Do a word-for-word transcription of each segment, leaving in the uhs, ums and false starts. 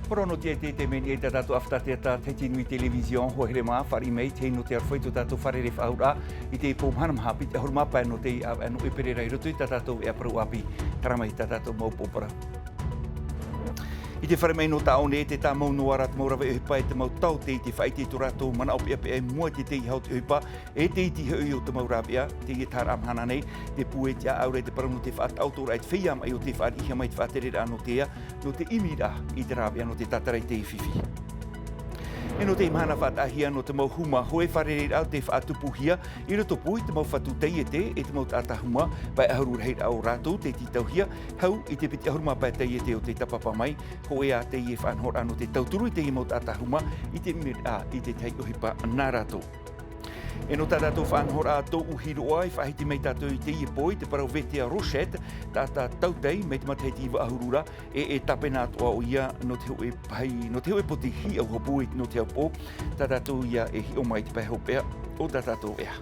Parau nō te ʻaita i te mea i tā tātou ʻāfata teata Tahiti Nui Television, hoa here mā, fāriʻi mai i te hei nō te aroha i tō tātou fārerei faʻahou ra i te pō mahana maha piti ʻahuru mā pae nō te ʻāvaʻe nō ʻEperēra i roto i tā tātou veʻa parau ʻāpī. Terā mai tā tātou mau pō parau. I te fare mai nō Taʻaone, tē tāmau noa ra te mau rave ʻohipa e te mau taote i te faʻaʻite i tō rātou manaʻo peʻapeʻa i mua i te tei hau te ʻohipa, e te iti hoʻi o te mau rāveʻa. Teie taharaʻa mahana nei, te pū e tiʻaʻau ra i te parau nō te faʻataʻotoraʻa i te feiā maʻi o te fāriʻihia mai te faʻatereraʻa nō te ea, nō te ʻimiraʻa i te rāveʻa nō te tātara i te fifi. E nō te mahana faʻataʻahia nō te mau huma, hōʻē fārereiraʻa tē faʻatupuhia i roto pū i te mau fatu taiete e te mau taʻata huma, pae ʻahuru rahiraʻa o rātou tē tītauhia, hau i te piti ʻahuru mā pae taiete o te tāpapa mai, hōʻē ā teie faʻanahoraʻa nō te tauturu i teie mau taʻata huma i te ʻimiraʻa i te tahi ʻohipa nā rātou. E nō tā tātou faʻanahoraʻa tōʻu hiroʻa, i faʻahiti mai tātou i teie pō i te parau Vetea Rochette, taʻata tautai mai te matahiti iva ʻahuru ra, e, e tāpena atoʻa ʻoia nō te hōʻē pahi, nō te hōʻē poti hīʻau hopu i, nō te hau pō, tā tātou ia e hiʻo mai i te pae hopeʻa o tā tātou veʻa.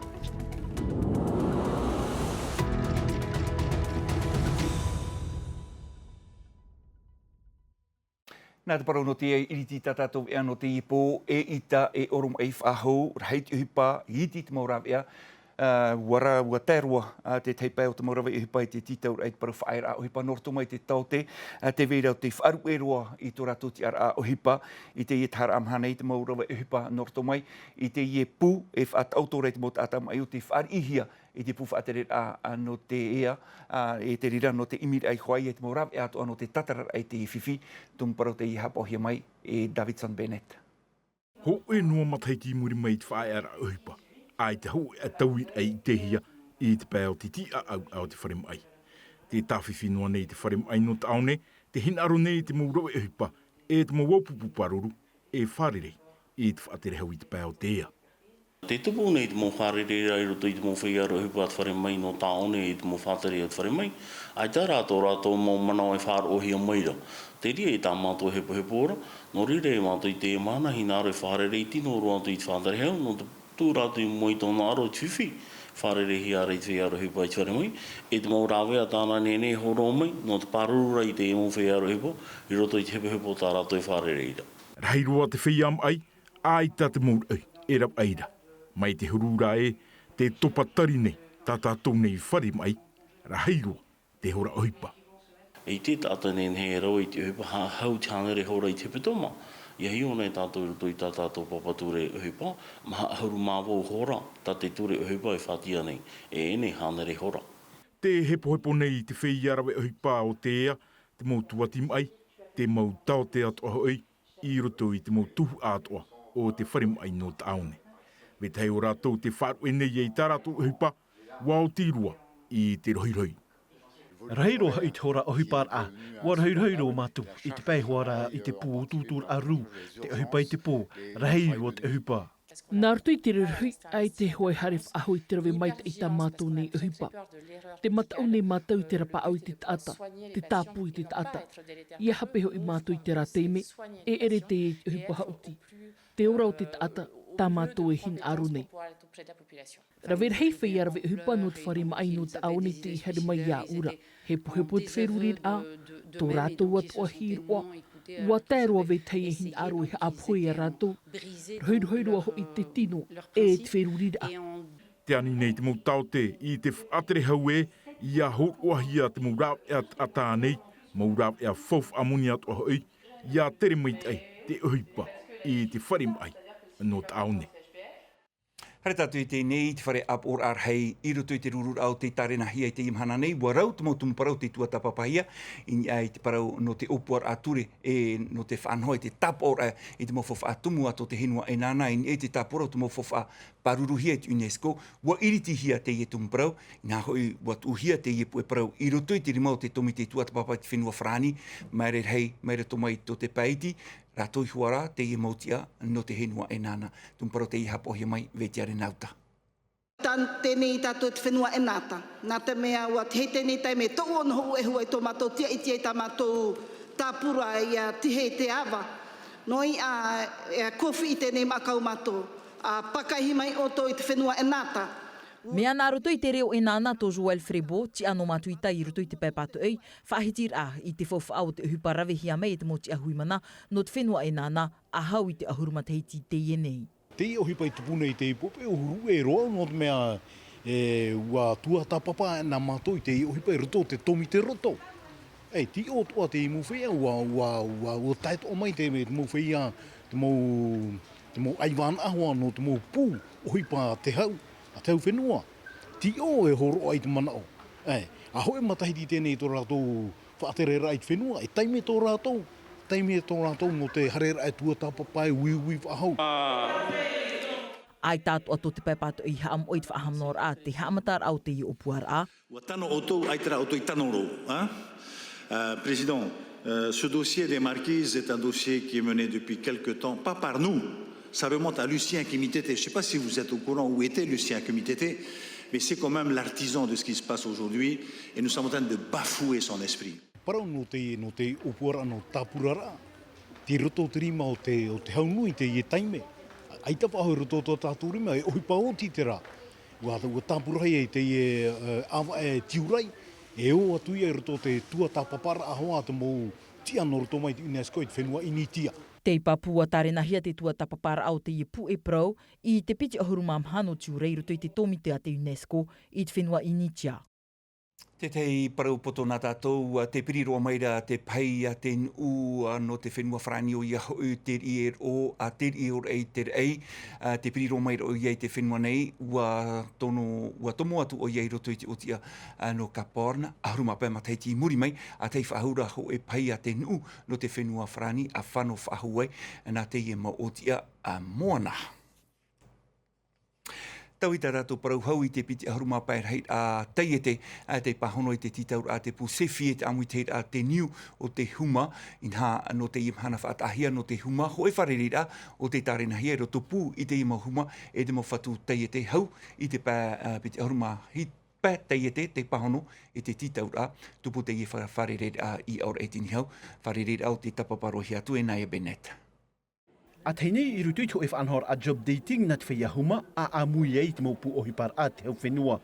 Nā te parau nō te ʻiriti tā tātou veʻa nō teie pō, eʻita e ʻoromaʻi faʻahou, rahi te ʻohipa, iti te mau rāveʻa, ā, ʻua ra, ʻua tae roa, ā, te tahi pae o te mau rave ʻohipa i te tītauraʻa i te parau faʻaearaʻa ʻohipa nō roto mai te taote, ā, tē vai ra te faʻaruʻe roa i tō rātou tiʻaraʻa ʻohipa, i teie taharaʻa mahana i te mau rave ʻohipa nō roto mai, i teie pū e faʻataʻoto ra i te mau taʻata maʻi o te fāriʻihia i te pū faʻatereraʻa nō te ea, ā, e te reira nō te ʻimiraʻa iho ā ia i te mau rāveʻa atoʻa nō te tātararaʻa i te fifi, tumu parau tei haʻapaʻohia mai e Davidson Bennett. Hōʻē noa matahiti i muri mai i te faʻaearaʻa ʻohipa, ʻaita hōʻē ā tauiraʻa i ʻitehia i te pae o te tiʻaʻau o te fare maʻi. Tē tāfifi noa nei te fare maʻi nō Taʻaone, tē hinaʻaro nei i te mau rave ʻohipa, e te mau ʻāpupu pāruru, e fārerei i te faʻatere hau i te pae o te ea. Tē tupu nei te mau fārereiraʻa i roto i te mau feiā rave ʻohipa a te fare maʻi nō Taʻaone i te mau faʻatere o te fare maʻi, ʻaita rā tō rātou mau manaʻo e faʻaroʻohia mai ra. Te reira tā mātou e hepohepo ra, nō reira e mātou i teie mahana hinaʻaro e fārerei tino roa atu i te faʻatere hau, nō te tū rātou i mua i tōna ʻaro i te fifi, fārereihia ra i te feiā rave ʻohipa i te fare maʻi, e te mau rāveʻa tāna e nehenehe e hōroʻa mai, nō te pāruru ra i te mau feiā rave ʻohipa, i roto i te hepohepo tā rātou e fārerei ra. Rahi roa te feiā maʻi, ʻaita te mau raʻi e ravaʻi ra. Mai te huru ra ē, tē topa tari nei, tā tātou nei fare maʻi, rahi roa te hora ʻohipa. I te taʻata nehenehe e rave i te ʻohipa, haʻahau te hānere hora i te hepetoma. ʻIa hiʻo nei tātou i roto i tā tātou papa ture ʻohipa, maha ʻahuru mā vaʻu hora, tā te ture ʻohipa e faʻatiʻa nei, e ʻene hānere hora. Tē hepohepo nei te feiā rave ʻohipa o te ea, te mau tūʻati maʻi, te mau taote atoʻa hoʻi, i roto i te mau tuhaʻa atoʻa o te fare maʻi nō Taʻaone. Vetahi o rātou tē faʻaruʻe nei ai tā rātou ʻohipa, ʻua oti roa i te rohirohi. Rahi roa hoʻi te hora ʻohiparaʻa, ʻua rohirohi roa mātou i te pae hoʻi ra i te pū ʻutuʻuturaʻa rū, te ʻohipa i te pō, rahi roa te ʻohipa. Nā roto i te rohirohi, ʻaita e hōʻē haere faʻahou i te rave maitaʻi i tā mātou nei ʻohipa. Tē mataʻu nei mātou i te rapaʻau i te taʻata, te tāpū i te taʻata. ʻIa hape hoʻi mātou i terā taime, e ʻere teie te ʻohipa haʻuti. Te ora o te taʻata, tā mātou e hinaʻaro nei. Rave rahi feiā rave ʻohipa nō te fare maʻi nō Taʻaone tei haere mai iāʻu ra. Hepohepo te feruriraʻa, tō rātou atoʻa hīroʻa, ʻua tae roa vetahi e hinaʻaro e haʻapohe ia rātou, rohirohi roa hoʻi te tino e te feruriraʻa. Tē ani nei te mau taote i te faʻatere hau ē, ʻia hōroʻahia te mau rāveʻa taʻata nei, mau rāveʻa faufaʻa moni atoʻa hoʻi, ʻia tere maitaʻi te ʻohipa i te fare maʻi nō Taʻaone. Haere tātou i teie nei, i te fare ʻāpoʻoraʻa rahi i roto i te rururaʻa o tei tārenahia i teie mahana nei, ʻua rau te mau tumu parau tei tuatāpapahia, i niʻa i te parau nō te ʻōpuaraʻa ture, e nō te faʻanaho i te tāpaʻoraʻa i te mau faufaʻa tumu atoʻa o te fenua ʻEnana, i niʻa i te tāpaʻo o te mau faufaʻa pāruruhia e te UNESCO, ʻua iritihia teie tumu parau, inaha hoʻi ʻua tuʻuhia teie puʻe parau i roto i te rima o te tōmite tuatāpapa i te fenua Farāni, māere rahi, mai roto mai tō te pae iti, rātou iho ā rā, teie mau tiʻa nō te fenua ʻEnana. Tumu parau tei haʻapaʻohia mai, Vetia Renauta. Tā teie nei tātou te fenua ʻEnana. Nā te mea ʻua tei teie taime toʻu ono hōʻē huaʻai tō mātou tiaʻi i tā mātou tāpura ʻia tihe i te ava. Nō ia, e kofi i teie nei mākau mātou. ʻA pakaihi mai ʻoutou i te fenua ʻEnana. Mea nā roto i te reo e nāna tō Joël Frébault, tiʻa nō Matuita i roto i te pae pātoʻi, faʻahitiraʻa i te faufaʻa o te ʻohipa ravehia mai e te mau tiʻa hui mana nō te fenua e nāna, ʻahau i te ʻahuru matahiti teie nei. Teie ʻohipa i tupu nei, teie pōpē ʻahuru e roa, nō te mea, e, ua tuatāpapa nā mātou i teie ʻohipa i roto o te tōmite roto. E, tīʻotoʻa teie mau feiā, ua, ua, ua, ua tae atoʻa mai te, te mau feiā, te mau, te mau ʻaivānaʻa hoʻi nō te mau pū ʻohipa a te hau, a te hau fenua. Tīʻo e hōroʻa i te manaʻo. E, a hōʻē matahiti teie nei tō rātou faʻatereraʻa i te fenua, e taime tō rātou, taime tō rātou nō te haereraʻa e tuatāpapa, e uiui faʻahou. ʻAita atoʻa tō te pae pātoʻi i haʻamoʻe i te faʻahaʻamanaʻoraʻa, te haʻamataraʻa o teie ʻōpuaraʻa. Ua tano ʻoutou, ʻaita rā ʻoutou i tano roa, hein? Euh, Président, euh, ce dossier des marquises est un dossier qui est mené depuis quelque temps, pas par nous. Ça remonte à Lucien Kimitete. Je sais pas si vous êtes au courant où était Lucien Kimitete, mais c'est quand même l'artisan de ce qui se passe aujourd'hui, et nous sommes en train de bafouer son esprit. Parau nō te, nō te ʻōpuaraʻa nō tāpuraraʻa, tei roto o te rima o te, o te hau nui teie taime. ʻAita faʻahou i roto o tō tātou rima, e ʻohipa oti terā. Ua, ua tāpurahia i teie, e, ʻāvaʻe tiurai, e ō atu ia i roto o te tuatāpaparaʻa hoʻi a te mau tiʻa nō roto mai te UNESCO i te fenua Initia. Tei pāpū ua tārenahia te tuatāpaparaʻa o teie pūʻe parau i te piti ʻahuru mā maha nō tiurai i roto i te tōmite a te UNESCO i te fenua Initia. Tētahi parau poto nā tātou, ua te piri roa mai ra te pahi a te nuʻu, a, nō te fenua Farāni, ʻoia hoʻi te riʻi e roʻo, a, te riʻi ʻōraʻa i te raʻi, a, te piri roa mai ra ʻoia i te fenua nei, ua tono, ua tomo atu ʻoia i roto i te ʻōtiʻa, a, nō Cap Horn, ʻahuru mā pae matahiti i muri mai, a tei faʻahou ra hōʻē pahi a te nuʻu nō te fenua Farāni, a fano faʻahou ai, nā teie mau ʻōtiʻa, a, moana. Taui tā rātou parau hau i te piti ʻahuru mā pae rahiraʻa taiete, a, tei pāhono i te tītauraʻa a te pū SEFI e te ʻāmuitahiraʻa a te niu o te huma, inaha nō teie mahana faʻataʻahia nō te huma, hōʻē fārereiraʻa o tei tārenahia i roto pū i teie mau huma e te mau fatu taiete hau i te pae, a, piti ʻahuru mā hit-, pae taiete tei pāhono i te tītauraʻa, tupu teie fa-, fārereiraʻa i ʻaore i te nihau, fārereiraʻa o te tāpapa roa hia atu e Naya Bennett. ʻA tahi nei, i roto i te hōʻē faʻanahoraʻa job dating nā te feiā huma, ʻa ʻāmui ai i te mau pū ʻohiparaʻa a te hau fenua.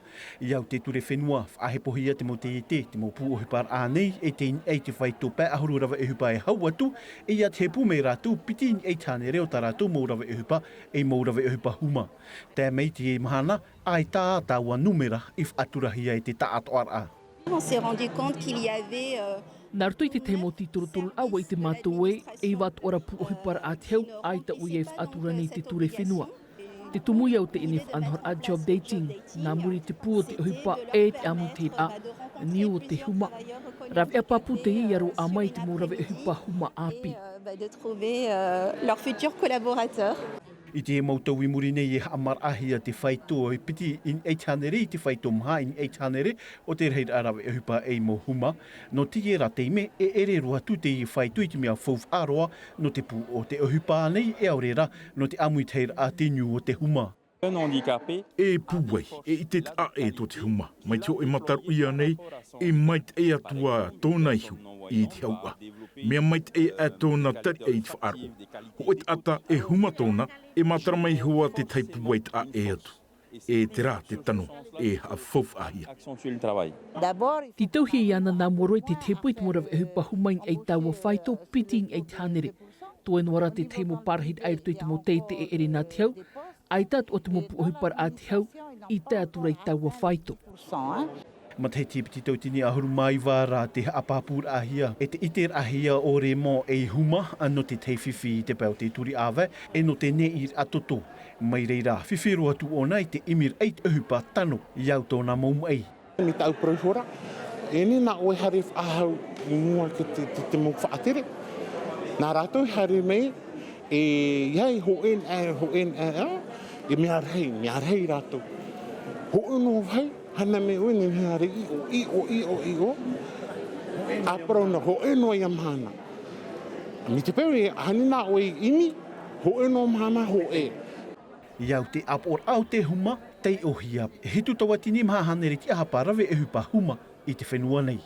I au te ture fenua, faʻahepohia te mau taiete, te mau pū ʻohiparaʻa nei, e tei niʻa i te faito pae ʻahuru rave ʻohipa e hau atu, e ia te hepu mai rātou piti i niʻa i te hānere o tā rātou mau rave ʻohipa, ei mau rave ʻohipa huma. Tae mai i teie mahana, ʻaita ā taua nūmera i faʻaturahia e te taʻatoʻaraʻa. On s'est rendu compte qu'il y avait, euh, Nā roto i te tahi mau tītorotororaʻa, ʻua ʻite mātou ē, e iva atoʻa ra pū ʻohiparaʻa a te hau, ʻaita ʻoia e faʻatura nei i te ture fenua. Te tumu ia o teie faʻanahoraʻa job dating, nā muri i te pū o te ʻohipa e te ʻāmuitahiraʻa, niu o te huma. Raveʻa pāpū teie ia roaʻa mai i te mau rave ʻohipa huma ʻāpī. Euh, bah, de trouver, euh, leur futur collaborateur. I te mau tau i muri nei e haʻamaraʻahia te faito e piti i niʻa i te hānere i te faito maha i niʻa i te hānere o te rahiraʻa rave ʻohipa ei mau huma. Nō teie rā taime, e ʻere roa atu teie faito i te mea faufaʻa roa nō te pū o te ʻohipa nei e ʻaore rā nō te ʻāmuitahiraʻa a te niu o te huma. Un handicapé. E pūai, e ʻite taʻa ʻē tō te huma, mai te hōʻē mataru ʻia nei, e maitaʻi atu ā tōna ihu i te hauʻa. Mea maitaʻi ā tōna tariʻa i te faʻaroʻo. Hōʻē taʻata e huma tōna, e matara mai iho ā te tahi pūai taʻa ʻē atu. E terā te tano e haʻafaufaʻahia. Accentue le travail. D'abord, tītauhia iāna nā mua roa i te tepu i te mau rave ʻohipa huma i niʻa i taua faito piti i niʻa i te hānere. Toe noa rā te tahi mau pārahiraʻa i roto i te mau taiete e ʻere nā te hau, ʻaita atoʻa te mau pū ʻohiparaʻa a te hau i tae atu ra i taua faito. Matahiti piti tauatini ʻahuru mā iva rā te haʻapāpūraʻahia e te ʻiteraʻahia o Raymond ei huma nō te tahi fifi i te pae o te turi ʻāvae, e nō te neʻiraʻa toto. Mai reira, fifi roa atu ʻōna i te ʻimiraʻa i te ʻohipa tano i au tōna mau maʻi. Mai tāʻu parau iho ra, e nē nā ʻoe haere faʻahou i mua ki te, te, te mau faʻatere. Nā rātou e haere mai, e, ia e hōʻē, e, hōʻē, e, e, e mea rahi, mea rahi rātou. Hōʻē noa vāhi, hana mai ʻoe, nehenehe haere i ʻō, i ʻō, i ʻō, i ʻō. ʻA parau na, hōʻē noa ia mahana. Mai te peu e, hana nā ʻoe i ʻimi, hōʻē noa mahana, hōʻē. I au te ʻāpoʻoraʻa o te huma, taiʻohia e hitu tauatini maha hānere tiʻahapa rave ʻohipa huma i te fenua nei.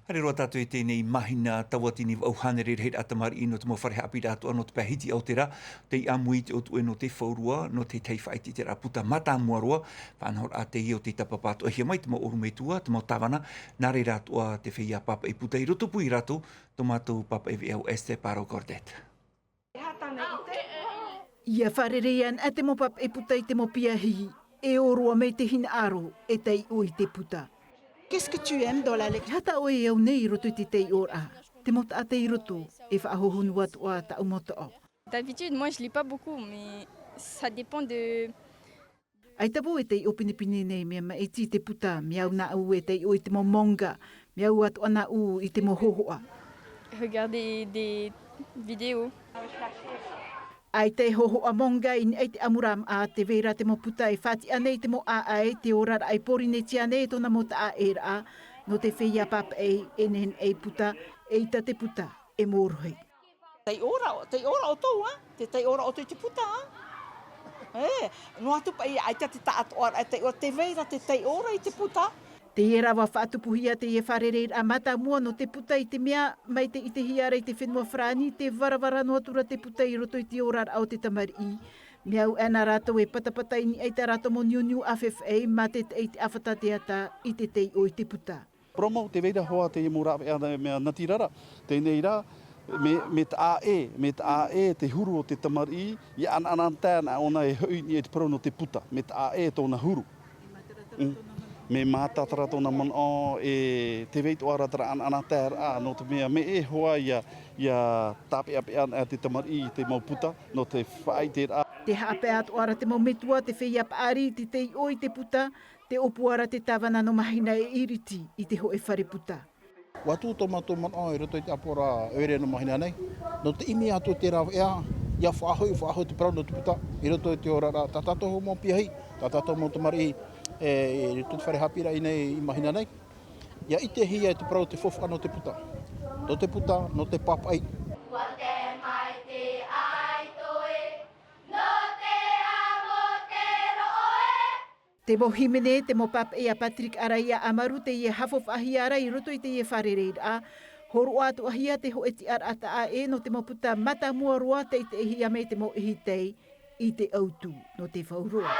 Haere roa tātou i teie nei mahina tauatini, vaʻu hānere rahiraʻa tamariʻi nō te mau fare haʻapiʻiraʻa atoʻa nō te pae hiti o te rā, tei ʻāmui i te ʻōtuʻe nō te faurua, nō te tahi faʻaʻiteraʻa puta mātāmua roa, faʻanahoraʻa teie o te tāpapa atoʻahia mai te mau ʻorometua, te mau tāvana, nā reira atoʻa te feiā pāpaʻi puta i rotopū ia rātou, tō mātou pāpaʻi veʻa ʻo Esther Paro Cordet. Ia fārerei ana te mau pāpaʻi puta i te mau piahi, e ō roa mai te hinaʻaro, e taiʻo i te puta. Qu'est-ce que tu aimes dans la lecture? E aha tā ʻoe e au nei i roto i te taiʻoraʻa? Te mau taʻata i roto, e faʻahohonu atoʻa tāʻu mau toʻo. D'habitude, moi, je lis pas beaucoup, mais ça dépend de ʻAita vau e taiʻo pinepine nei mea maʻiti i te puta, mea au nāʻu e taiʻo i te mau manga, mea au atoʻa nāʻu i te mau hōhoʻa. Regarder des vidéos. ʻAita e hōhoʻa manga i niʻa i te ʻamuraʻa, te vai ra te mau puta e faʻatiʻa nei i te mau ʻāʻai, te oraraʻa i Pōrīnetia nei e tōna mau taʻaʻēraʻa, nō te feiā pāpaʻi, e nehenehe e puta, eʻita te puta, e mōrohi. Taiʻo ra, taiʻo ra ʻoutou, ā? Te taiʻo ra ʻoutou i te puta, ā? E, noa atu paʻi, ʻaita te taʻatoʻaraʻa e taiʻo ra, te vai ra te taiʻo ra i te puta. Teie rava faʻatupuhia teie fārereiraʻa mātāmua nō te puta i te mea, mai te ʻitehia ra i te fenua Farāni, tē varavara noa atu ra te puta i roto i te oraraʻa o te tamariʻi. Mea au ʻana rātou e patapata i niʻa i tā rātou mau niuniu ʻāfaʻi, mā te taʻi te ʻāfata teata i te taiʻo i te puta. Parau mau, tē vai ra hoʻi teie mau rāveʻa mea natirara, teie nei rā, mea, mea taʻa ʻē, mea taʻa ʻē te huru o te tamariʻi, ʻia ʻanaʻanatae ana ʻōna e hoʻi i niʻa i te parau nō te puta, mea taʻa ʻē tōna huru. Mm. Mea mātātara tōna manaʻo, e tē vai atoʻa ra terā ʻanaʻanataeraʻa, nō te mea mea ʻē hoʻi ʻia, ʻia tāpeʻapeʻa ana te tamariʻi i te mau puta, nō te faʻaʻiteraʻa. Tē haʻapae atoʻa ra te mau metua, te feiā paʻari, te taiʻo i te puta, tē ʻōpua ra te tāvana nō Mahina e iriti i te hōʻē fare puta. ʻUa tuʻu tō mātou manaʻo i roto i te ʻāpoʻoraʻa ʻoire nō Mahina nei, nō te ʻimi atu i te rāveʻa, ʻia faʻahoʻi, faʻahoʻi te parau nō te puta, i roto i te oraraʻa tā tātou mau piahi, tā tātou mau tamariʻi, e, i roto i te fare haʻapiʻiraʻa nei i Mahina nei. ʻIa ʻitehia e te parau te faufaʻa nō te puta. Nō te puta, nō te pāpaʻi. Te mau hīmene, te mau pāpaʻi a Patrick Araia Amaru teie e faufaʻahia ra i roto i teie fārereiraʻa. Hōroʻa atoʻahia te hōʻē tiʻaraʻa taʻa ʻē nō te mau puta mātāmua roa tei taʻihia mai te mau ʻihi tei i te ʻautu nō te fauroa.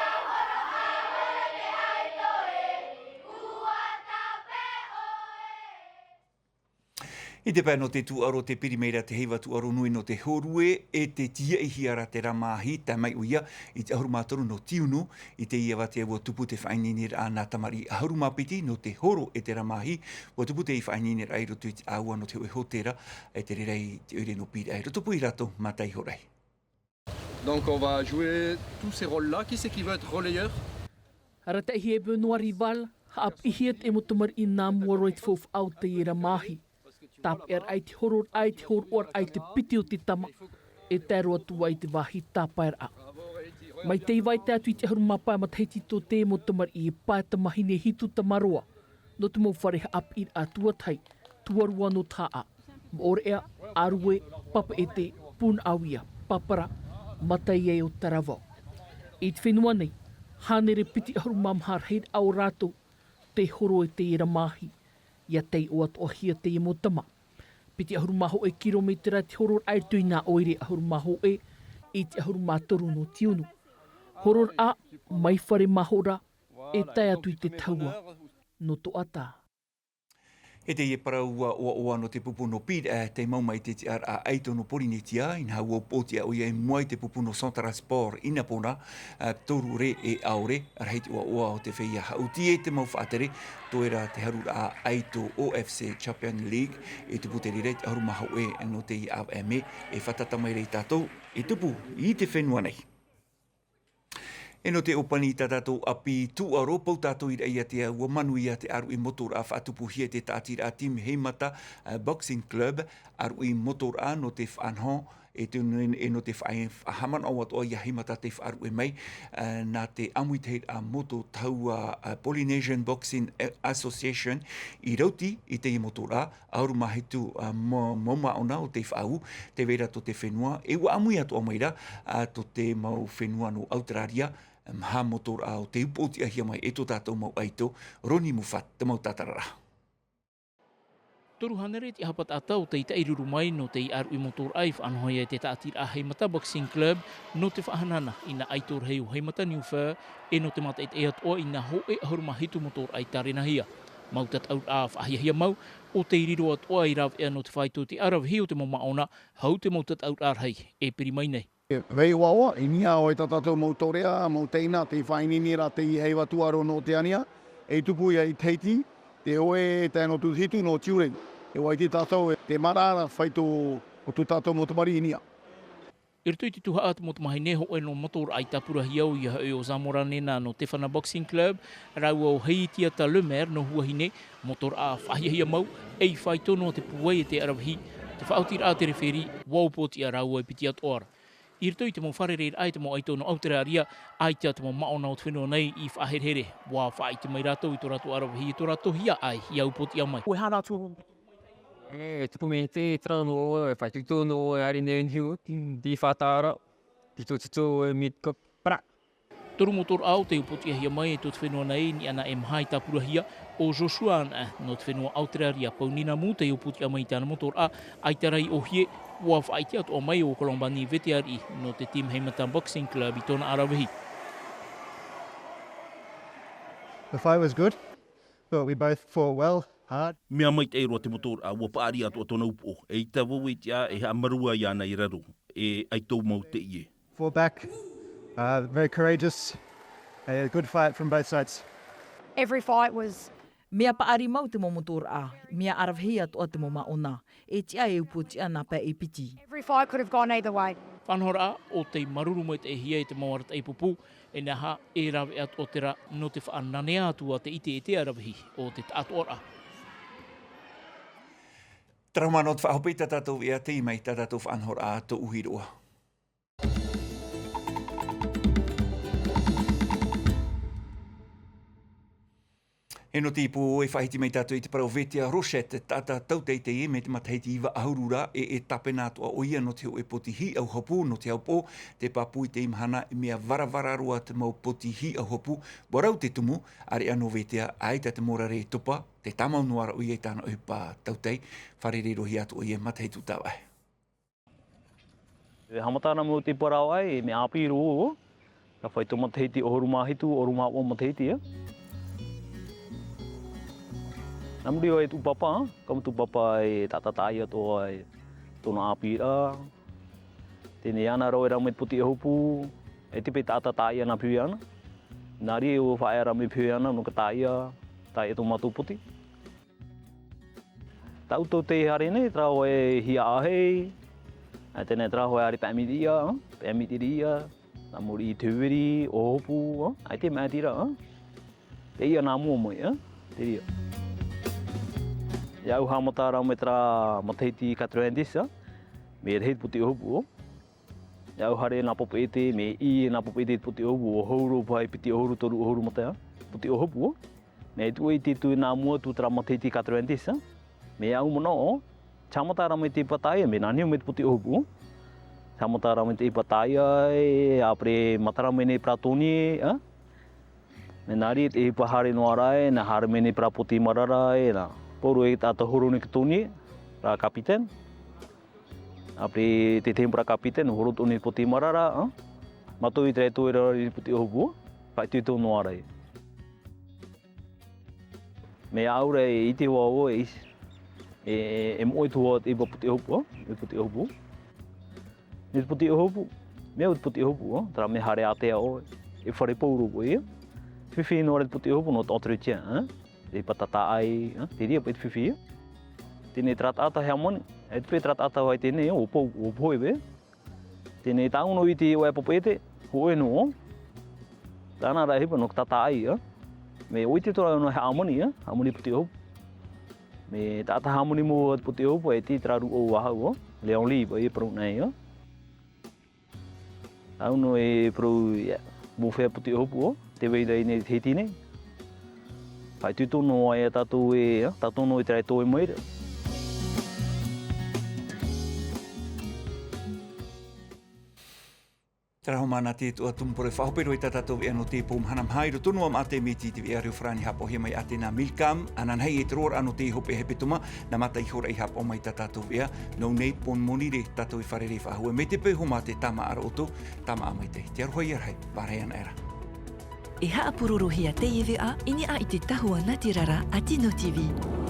I te pae nō te tūʻaro, tē piri mai ra te heiva tūʻaro nui nō te hōrue, e tē tīaʻihia ra te rāmāhi, tae mai ʻoia i te ʻahuru mā toru nō tiunu. I teie ʻāvatea ʻua tupu te faʻaineineraʻa nā tamariʻi ʻahuru mā piti nō te horo e te rāmāhi. ʻUa tupu te faʻaineineraʻa i roto i te ʻāua nō te hōʻē hōtēra, e te reira i te ʻoire nō Pīraʻe. Rotopū ia rātou, Mataʻi Horai. Donc on va jouer tous ces rôles-là. Qui c'est qui veut être relayeur ? Arataʻihia e Benoit Rival, haʻapiʻihia te mau tamariʻi nā mua roa i te faufaʻa o teie rāmāhi. Tāpeʻaraʻa i te hororaʻa, i te hōroʻaraʻa i te piti o te tama, e tae roa atu ai i te vāhi tāpaeraʻa. Mai tei vai tae atu i te ʻahuru mā pae matahiti tō te mau tamariʻi e pae tamahine hitu tamaroa. Nō te mau fare haʻapiʻiraʻa tuatahi, tuarua nō Tahaʻa, Moʻorea, Arue, Papeʻete, Punaʻauia, Papara, Mataiai o Taravao. I te fenua nei, hānere piti ʻahuru mā maha rahiraʻa o rātou tē horo e teie rāmāhi, ʻia taiʻo atoʻahia teie mau tama. Piti ʻahuru mā hōʻē kirometera te hororaʻa i roto i nā ʻoire ʻahuru mā hōʻē i te ʻahuru mā toru nō tiunu. Hororaʻa mai Fare Mahora, e tae atu i te tahua nō Toʻatā. E teie parau ʻoaʻoa nō te pupu nō Pīraʻe, tei mau mai te tiʻaraʻa ʻaito nō Pōrīnetia, inaha ʻua upoʻotiʻa ʻoia i mua i te pupu nō Centre Sport Inapona, ā, toru rē e ʻaore, rahi te ʻoaʻoa o te feiā haʻuti e te mau faʻatere, toe ra te haruraʻa ʻaito O F C Champion League, e tupu te reira i te ʻahuru mā hōʻē nō teie ʻāvaʻe mē, e fātata mai ra ia tātou, e tupu i te fenua nei. E nō te ʻōpani i tā tātou ʻapi tūʻaro, pau tātou i Raʻiātea, ʻua manuia te ʻāruʻi motoraʻa faʻatupuhia e te tāʻatiraʻa Team Heimata, ā, Boxing Club, ʻāruʻi motoraʻa nō te faʻanaho, e te, e nō te faʻa-, faʻahaʻamanaʻo atoʻa ia Heimata tei faʻaruʻe mai, ā, nā te ʻāmuitahiraʻa moto tahua, ā, Polynesian Boxing Association i rauti i teie motoraʻa, ʻahuru mā hitu, ā, mau, mau māʻona o tei faʻaū, tē vai ra tō te fenua, e ʻua ʻāmui atoʻa mai ra, ā, tō te mau fenua nō ʻAuterāria, maha motoraʻa o tei upoʻotiʻahia mai e tō tātou mau ʻaito, Ronnie Moffat, te mau tātararaʻa. Toru hānere te ʻāpaparaʻa o tei taʻiruru mai nō tei ʻāruʻi motoraʻa i faʻanahohia e te tāʻatiraʻa Haimata Boxing Club, nō te faʻahanahana i nā ʻaito rahi o Haimata Niufaʻa, e nō te mātaʻitaʻi atoʻa i nā hōʻē ʻahuru mā hitu motoraʻa i tārenahia. Mau tataʻuraʻa faʻahiahia mau, o tei riro atoʻa i rāveʻa nō te fāito i te ʻaravihi o te mau māʻona, hau te mau tataʻuraʻa rahi, e piri mai nei. Vaiiho ʻoaʻoa, i niʻa ʻoe tā tātou mau taureʻa, mau teina, tei faʻaineine ra teie heiva tūʻaro nō Oteania, e tupu ia i Tahiti, te hōʻē tae noa atu i te hitu nō Tiurai. E ʻua ʻite tātou, te maraʻa ra fāito o tō tātou mau tamariʻi i niʻa. I roto i te tuhaʻa te mau tamāhine hōʻē nō motoraʻa i tāpurahia, ʻoia hoʻi ʻo Zamora Nena nō Tefana Boxing Club, rāua ʻo Heitiata Lemaire nō Huahine, motoraʻa faʻahiahia mau, ei fāito noa te pūai e te ʻaravihi, te faʻaotiraʻa a te referi, ʻua upoʻotiʻa rāua e piti atoʻa ra. I roto i te mau fārereiraʻa e te mau ʻaito nō Auteraria, ʻaita te mau māʻona o te fenua nei i faʻaherehere, ʻua faʻaʻite mai rātou i tō rātou ʻaravihi, i tō rātou hiaʻai, ʻia upoʻotiʻa mai. ʻUa hara atu. E, tupu mai te, te rā nō, e, fāito noa, e, ʻaore nei niu, tei faʻataʻa ra, tito, tito, e, mit, kop, pra. Toru motoraʻa o tei upoʻotiʻahia mai e tō te fenua nei, i niʻa i maha i tāpurahia, ʻo Joshua Ann, nō te fenua Auteraria, pau nīnamu tei upoʻotiʻa mai i tāna motoraʻa, ʻaita rā i ʻōhie, ʻua faʻaʻite atoʻa mai ʻo Colombani Veteariʻi, nō te Team Haimata Boxing Club i tōna ʻaravihi. The fight was good. Thought we both fought well, hard. Mea maitaʻi roa te motoraʻa, ʻua paʻari atoʻa tōna upoʻo, eʻita vau e tiʻa e haʻamāuruuru iāna i raro, e ʻaito mau teie. Fought back, uh, very courageous, a good fight from both sides. Every fight was. Mea paʻari mau te mau motoraʻa, mea ʻaravihi atoʻa te mau māʻona, e tiʻa e upoʻotiʻa nā pae e piti. Every fight could have gone either way. Faʻanahoraʻa, o tei māuruuru maitaʻihia e te mau arataʻi pupu, e nehenehe e rave atoʻa terā nō te faʻananea atu a te ʻite e te ʻaravihi o te taʻatoʻaraʻa. Terā hoʻi nō te faʻahope i tā tātou veʻa, tei mai tā tātou faʻanahoraʻa tōʻu hiroʻa. E nō te ipu e faʻahiti mai tātou i te parau Vetea Rochette, taʻata tauteitei mai te matahiti iva ʻahuru ra, e, e tāpena atoʻa ʻoia nō te hōʻē poti hīʻau hopu, nō te hau pō, te pāpū i teie mahana, e mea varavara roa te mau poti hīʻau hopu, ʻua rau te tumu, ʻāreʻa nō Vetea, ʻaita te mōrare e topa, tē tāmau noa ra ʻoia i tāna ʻohipa tautai, fārereiraʻa atu ʻoia i matahiti tāvaʻe. E haʻamata ra mai te parau ʻai, e mea ʻāpī roa, rā fāito matahiti ʻahuru mā hitu, ʻahuru mā ono matahiti, ā. Nā muri iho i tō pāpā, ka mutu pāpā e taʻata tāʻaʻia atoʻa i tōna ʻāpīraʻa. Teie nei ānei rave ra mai te poti ʻohipa, e tiʻa paʻi taʻata tāʻaʻia nā piʻi ana. Nā reira ʻua faʻaea ra mai piʻi ana, nō te tāʻaʻia, tāʻaʻia tō mātou poti. Tāʻu tautai haere nei, terā hōʻē hiaʻai, ʻaita nei terā hōʻē ʻāreʻa paʻamiti ʻia, paʻamiti ʻia, nā muri i te veri, ʻohipa, ʻaita e maʻiti ra, teie nā mua mai, te reira. ʻIa au haʻamata ra mai terā matahiti quatre-vingt-dix, mea rahi te poti ʻohipa, ʻIa au haere nā Papeʻete, mea ʻī nā Papeʻete i te poti ʻohipa, ʻua hau roa paʻi piti ʻahuru, toru ʻahuru mā tae, poti ʻohipa. Mea ʻite ʻoe i te tuʻu nā mua atu terā matahiti quatre-vingt-dix, ā. Mea au manaʻo, tē haʻamata ra mai te ʻohipa tāʻaʻia, mea nā niʻa mai te poti ʻohipa. Tē haʻamata ra mai te ʻohipa tāʻaʻia, e, ʻāpere matara mai nei parau tōni, ā. Mea nā reira te ʻohipa haere noa ra, e, nā haere mai nei parau poti marara, e, nā. Pauroa e taʻata horo nei te tōni, rā capitaine. ʻĀpī te tahi mau ra capitaine, horo atoʻa nei poti marara, ā? Mātou i terā e toe ra i poti ʻohipa, faʻaitoito noa ra. Mea au ra e ʻite hoʻi au e ʻite, e, e, e moʻe atu hoʻi te ʻohipa poti ʻohipa, e poti ʻohipa. Nō te poti ʻohipa, mea au te poti ʻohipa, terā mea haere ātea ʻoe, e fare pauroa ʻoe, ā? Fifi noa ra te poti ʻohipa, nō te entretien, ā? Te pātata ʻai, ā? Te reira paʻi te fifi, ā? Teie nei terā taʻata hāmani, e te paʻi terā taʻata vai teie nei, ʻua pou, ʻua pohe paʻi. Teie nei tāʻu nō i te ʻoe Papeʻete, hōʻē noa. Tāna rā ʻohipa nō te tāʻaʻia. Mea ʻoe te tō rā nō hāmani, ā, hāmani poti ʻohipa. Mea taʻata hāmani mau te poti ʻohipa, e te terā rūʻau vāhau, ā. Leon Lee, paʻi e parau nei, ā. Tāʻu nō e parau, ʻia, mau fea poti ʻohipa, ā. Te vai ra i nei te hiti nei. Faʻaitoito noa ia tātou e, ā, tātou nō i terā e toe mai ra. Tarahu mana te tua tumu pore faʻahope roa i tā tātou veʻa nō te pō mahana maha i roto noa mā te miti i te veʻa reo farani haʻapaʻohia mai a tēnā Milcam, ananahi e te roaraʻa nō te hope hepetoma, nā mata i hora i haʻapaʻo mai tā tātou veʻa, nō nei pō monire tātou i fārerei faʻahou mai te peu homa te tamaʻa roto, tamaʻa mai te, te aroha ia rahi, pārahi ana era. E haʻapurorohia teie veʻa, i niʻa i te tahua nā te rara a Tino T V.